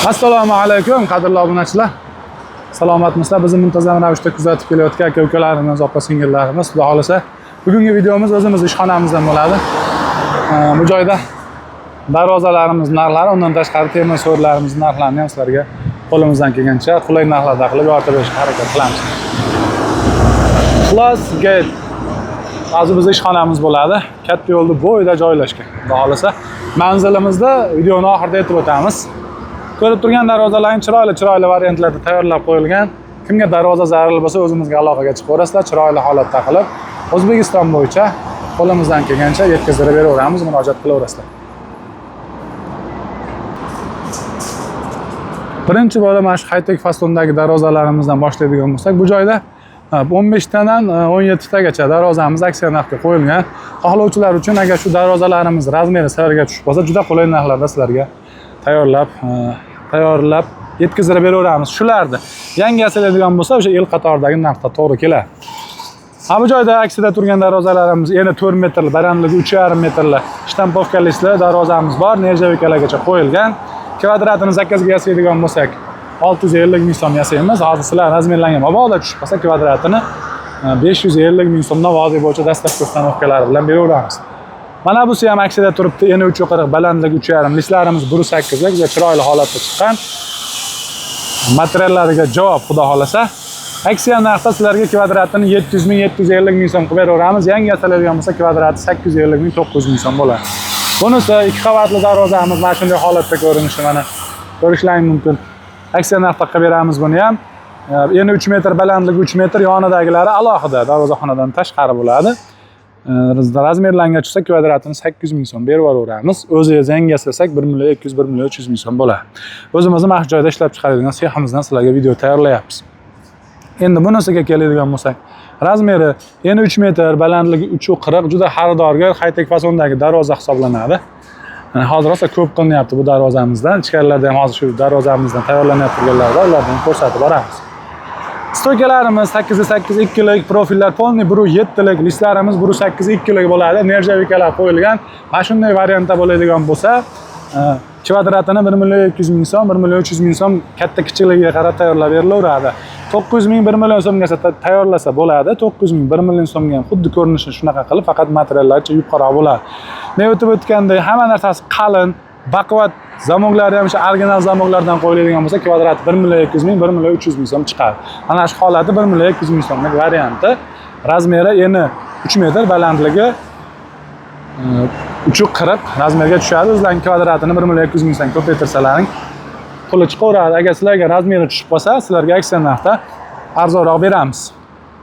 Assalomu alaykum, qadrli obunachilar. Salomatmisizlar? Bizni muntazam ravishda kuzatib kelayotgan aka ukalarimiz, opa singillarimiz, xudo xohlasa, bugungi videomiz o'zimiz ishxonamizdan bo'ladi. Bu joyda darvozalarimiz narxlari, undan tashqari temir so'rlarimiz narxlarini ham sizlarga qo'limizdan kelgancha qulay narxlarda qilib yoritib berishga harakat qilamiz. Ixlos Gate hozir bizni ishxonamiz bo'ladi. Katta yo'lni bo'yida joylashgan. Xudo xohlasa, manzilimizda videoni oxirida aytib o'tamiz. Ko'rib turgan darvozalarning chiroyli chiroyli variantlarda tayyorlab qo'yilgan. Kimga darvoza zarur bo'lsa, o'zimizga aloqaga chiqaverasizlar, chiroyli holatda qilib, O'zbekiston bo'yicha qo'limizdan kelgancha yetkazib beraveramiz, murojaat qilaverasizlar. Birinchi bo'lib mana shu high-tech fasondagi darvozalarimizdan boshlaydigan bo'lsak, bu joyda 15 tadan 17 tagacha darvozamiz aksiya narxga qo'yilgan. Xohlovchilar uchun agar shu darvozalarimiz razmeri sizlarga tushib qolsa, juda qulay narxlarda sizlarga tayyorlab yetkazib beraveramiz. Shularni yangi yasaladigan bo'lsa, o'sha el qatoridagi narxda to'g'ri keladi. Ha, bu joyda aksida turgan darvozalarimiz eni 4 metrli, balandligi 3,5 metrli shtampovkali darvozamiz bor, nerjavikalargacha qo'yilgan. Kvadratini zakazga yasaydigan bo'lsak, 650 ming so'm yasaymiz. Hozir sizlar razmerlangan mabodo tushib qolsa, kvadratini 550 ming so'mdan vodiy bo'yicha dastlabki ustanovkalari bilan beraveramiz. Mana busi ham aksida turibdi, eni 3,40, balandligi 3,5, listlarimiz 1,8lik, juda chiroyli holatda chiqqan. Materiallariga javob, xudo xohlasa. Aksiya narxda sizlarga kvadratini 700 ming, 750 ming so'm qilib beraveramiz. Yangi yasaladigan bo'lsa, kvadrati 850 ming, 900 ming so'm bo'ladi. Bunisi ikki qavatli darvozamiz mana shunday holatda ko'rinishi, mana ko'rishlaring mumkin. Aksiya narxda qilib beramiz buni ham. Eni 3 metr, balandligi 3 metr, yonidagilari alohida darvozaxonadan tashqari bo'ladi. Razmerlarga tushsa, kvadratini 800 ming so'm berib yuboraveramiz. O'zi yangi yasasak 1 million 200, 1 million 300 ming so'm bo'ladi. O'zimizni mana shu joyda ishlab chiqaradigan seximizdan sizlarga video tayyorlayapmiz. Endi bunisiga keladigan bo'lsak, razmeri eni 3 metr, balandligi 3,40, juda xaridorgir high-tech fasondagi darvoza hisoblanadi. Hozir rosa ko'p qilinyapti bu darvozamizdan. Ichkarilarda ham hozir shu darvozamizdan tayyorlanayotgan turganlar bor, ularni ham ko'rsatib boramiz. Stoykalarimiz 8 8 2lik, profillar полный 1,7lik, listlarimiz 1,8 2lik bo'ladi. Nerjavikalar qo'yilgan. Mana shunday variantda bo'ladigan bo'lsa, kvadratini 1 million 200 ming so'm, 1 million 300 ming so'm katta kichikligiga qarab tayyorlab berilaveradi. 900 ming, 1 million so'mgacha tayyorlasa bo'ladi. 900 ming, 1 million so'mga ham xuddi ko'rinishini shunaqa qilib, faqat materiallarcha yupqaroq bo'ladi. Men o'tib o'tgandek, hamma narsasi qalin, baquvvat, zamoklari ham o'sha original zamoklardan qo'yiladigan bo'lsa, kvadrati 1 million 200 ming, 1 million 300 ming so'm chiqadi. Mana shu holati 1 million 200 ming so'mlik varianti. Razmeri eni 3 metr, balandligi 3,40 razmerga tushadi. O'zlaring kvadratini 1 million 200 ming so'm ko'paytirsalaring puli chiqaveradi. Agar sizlarga razmeri tushib qolsa, sizlarga aksiya narxda arzonroq beramiz.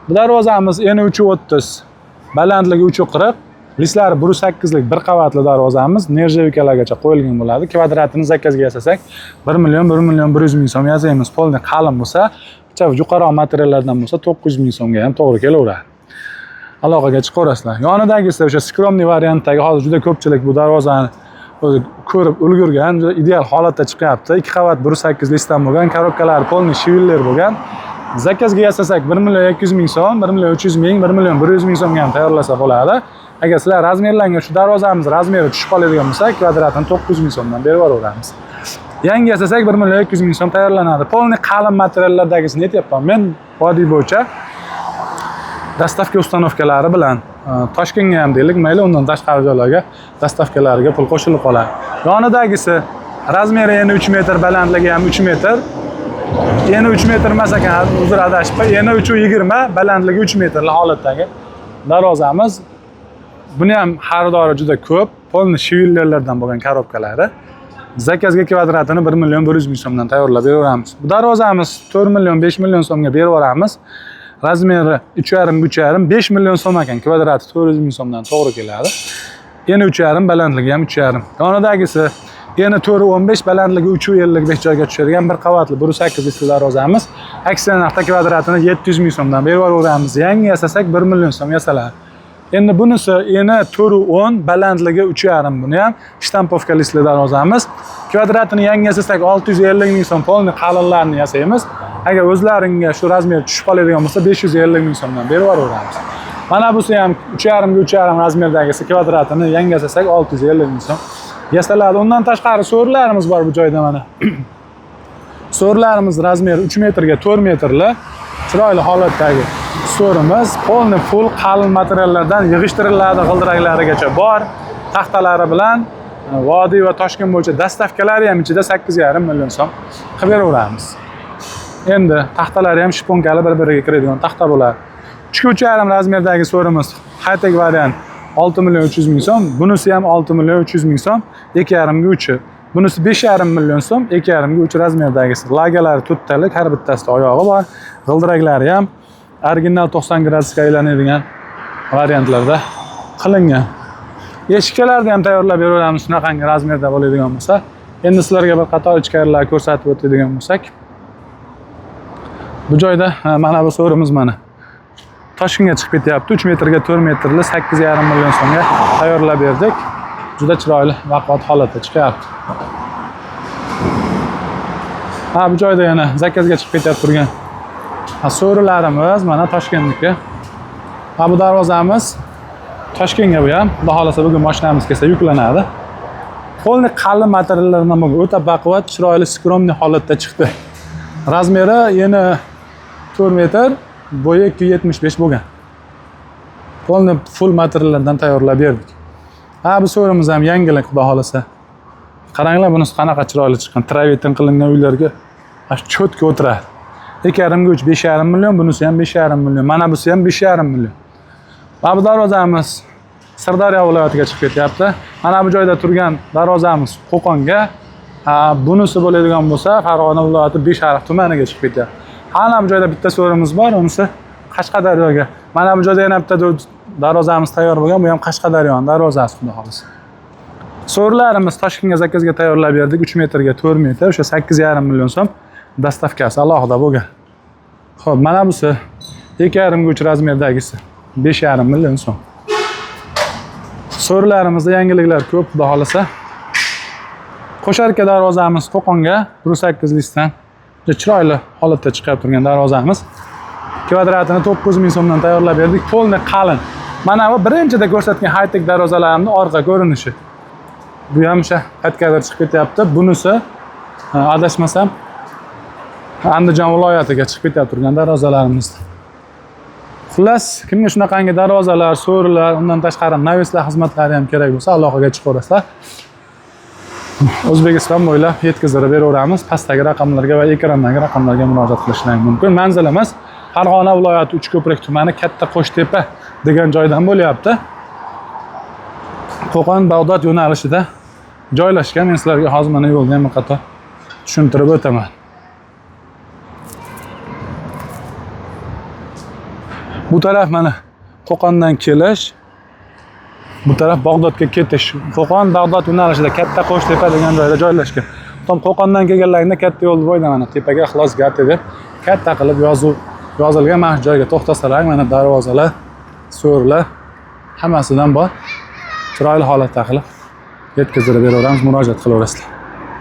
Bu darvozamiz eni 3,30, balandligi 3,40, listlari 1,8lik bir qavatli darvozamiz nerjavikalargacha qo'yilgan bo'ladi. Kvadratini zakazga yasasak 1 million, 1 million 100 ming so'm yasaymiz. Polni qalin bo'lsa, picha yuqoriroq materiallardan bo'lsa 900 ming so'mga ham to'g'ri kelaveradi. Aloqaga chiqaverasizlar. Yonidagisi o'sha skromniy variantdagi, hozir juda ko'pchilik bu darvozani o'zi ko'rib ulgurgan, juda ideal holatda chiqyapti. 2 qavat 1,8 listdan bo'lgan, korobkalari polniy shiviller bo'lgan. Zakazga yasasak 1 million 200 ming so'm, 1 million 300 ming, 1 million 100 ming so'mga ham tayyorlasa bo'ladi. Agar sizlar razmerlarga shu darvozamiz razmeri tushib qoladigan bo'lsa, kvadratini 900 ming so'mdan berib yuboraveramiz. Yangi yasasak 1 million 200 ming so'm tayyorlanadi. Polniy qalin materiallardagisini aytyapman. Men vodiy bo'yicha dastavka ustanovkalari bilan Toshkentga ham deylik, mayli, undan tashqari joylarga dastavkalariga pul qo'shilib qoladi. Yonidagisi razmeri eni 3 metr, balandligi ham 3 metr. Eni 3 metr emas ekan, uzr, adashibman. Eni 3,20, balandligi 3 metrli holatdagi darvozamiz. Buni ham xaridori juda ko'p. Polni shivillerlardan bo'lgan korobkalari. Zakazga kvadratini 1 million 100 ming so'mdan tayyorlab beraveramiz. Bu darvozamiz 4 million, 5 million so'mga berib yuboramiz. Razmeri 3,5 3,5, 5 million so'm ekan, kvadrati 400 ming so'mdan to'g'ri keladi. Eni 3,5, balandligi ham 3,5. Yonidagisi eni 4,15, balandligi 3,55 joyga tushadigan bir qavatli 1,8 listli darvozamiz. Aksiya narxda kvadratini 700 ming so'mdan berib yuboraveramiz. Yangi yasasak 1 million so'm yasaladi. Endi bunisi eni 4,10, balandligi 3,5, buni ham shtampovka listli darvozamiz. Kvadratini yangi yasasak 650 ming so'm, polni qalinlarini yasaymiz. Agar o'zlaringga shu razmer tushib qoladigan bo'lsa 550 ming so'mdan berib yuboraveramiz. Mana busi ham 3,5 ga 3,5 razmerdagisi, kvadratini yangi yasasak 650 ming so'm yasaladi. Undan tashqari so'rilarimiz bor bu joyda mana. So'rilarimiz razmeri 3 metrga 4 metrli chiroyli holatdagi so'rimiz, polni full qalin materiallardan yig'ishtiriladi, g'ildiraklarigacha bor, taxtalari bilan vodiy va Toshkent bo'yicha dastavkalari ham ichida 8,5 million so'm qilib beraveramiz. Endi taxtalari ham shponkali bir-biriga kiradigan taxta bo'ladi. 3 ga 3,5 razmerdagi so'rimiz high-tech variant 6 million 300 ming so'm, bunisi ham 6 million 300 ming so'm, 2,5 ga 3. Bunisi 5,5 million so'm, 2,5 ga 3 razmerdagisi. Lagalari to'rttalik, har bittasida oyog'i bor. G'ildiraklari ham original 90 gradusga aylanadigan variantlarda qilingan. Eshiklarni ham tayyorlab beraveramiz shunaqangi razmerda bo'ladigan bo'lsa. Endi sizlarga bir qator ichkarilar ko'rsatib o'tadigan bo'lsak. Bu joyda mana bu so'rimiz mana Toshkentga chiqib ketyapti. 3 metrga 4 metrli 8,5 million so'mga tayyorlab berdik. Juda chiroyli baquvvat holatda chiqyapti. Ha, bu joyda yana zakazga chiqib ketyapti turgan so'rilarimiz mana Toshkentniki. Ha, bu darvozamiz Toshkentga bu ham. Xudo xolasa bugun mashinamiz kelsa yuklanadi. Polni qalin materiallardan bo'lgan, o'ta baquvvat, chiroyli, skromniy holatda chiqdi. Razmeri yana 4 metr, bo'yi 2,75 bo'lgan. Polni full materiallardan tayyorlab berdik. Ha, bu so'rimiz ham yangilik, xudo xolasa. Qaranglar, bunisi qanaqa chiroyli chiqqan. Travetin qilingan uylarga cho'tka o'tiradi. 2,5 ga 3 5,5 million, bunisi ham 5,5 million. Mana busi ham 5,5 million. Mana bu darvozamiz Sirdaryo viloyatiga chiqib ketyapti. Mana bu joyda turgan darvozamiz Qo'qonga. Bunisi bo'ladigan bo'lsa, Farg'ona viloyati Beshariq tumaniga chiqib ketyapti. Ana bu joyda bitta so'rimiz bor, unisi Qashqadaryoga. Mana bu joyda yana bitta darvozamiz tayyor bo'lgan, bu ham Qashqadaryoning darvozasi, xudo xolasa. So'rilarimiz Toshkentga zakazga tayyorlab berdik, 3 metrga 4 metr, o'sha 8,5 million so'm dastavkasi alohida bo'lgan. Xo'p, mana busi 2,5 ga 3 razmerdagisi 5,5 million so'm. So'rilarimizda yangiliklar ko'p, xudo xolasa. Qo'sharka darvozamiz Qo'qonga 108 listdan chiroyli holatda chiqib turgan darvozamiz. Kvadratini 9 ming so'mdan tayyorlab berdik. Polni qalin. Mana bu birinchida ko'rsatgan high-tech darvozalarimning orqa ko'rinishi. Bu ham o'sha qayergadir chiqib ketyapti. Bunisi adashmasam Andijon viloyatiga chiqib ketyapti turgan darvozalarimiz. Xullas, kimga shunaqangi darvozalar, so'rilar, undan tashqari navislar xizmatlari ham kerak bo'lsa, aloqaga chiqaverasizlar. O'zbekiston bo'ylab yetkazib beraveramiz. Pastdagi raqamlarga va ekrandagi raqamlarga murojaat qilishlari mumkin. Manzilimiz Farg'ona viloyati Uchko'prik tumani Katta Qo'shtepa degan joydan bo'lyapti. Qo'qon Bag'dod yo'nalishida joylashgan. Men sizlarga hozir mana yo'lni ham bir qator tushuntirib o'taman. Bu taraf mana Qo'qondan kelish, bu taraf Bag'dodga ketish. Qo'qon Bag'dod yo'nalishida Katta Qo'shtepa degan joyda joylashgan. Tam Qo'qondan kelganlaringda katta yo'l bo'yida mana tepaga Ixlos Gate deb katta qilib yozuv yozilgan. Mana shu joyga to'xtasalar, mana darvozalar, so'rilar hammasidan bor. Chiroyli holatda qilib yetkazib beraveramiz, murojaat qilaverasizlar.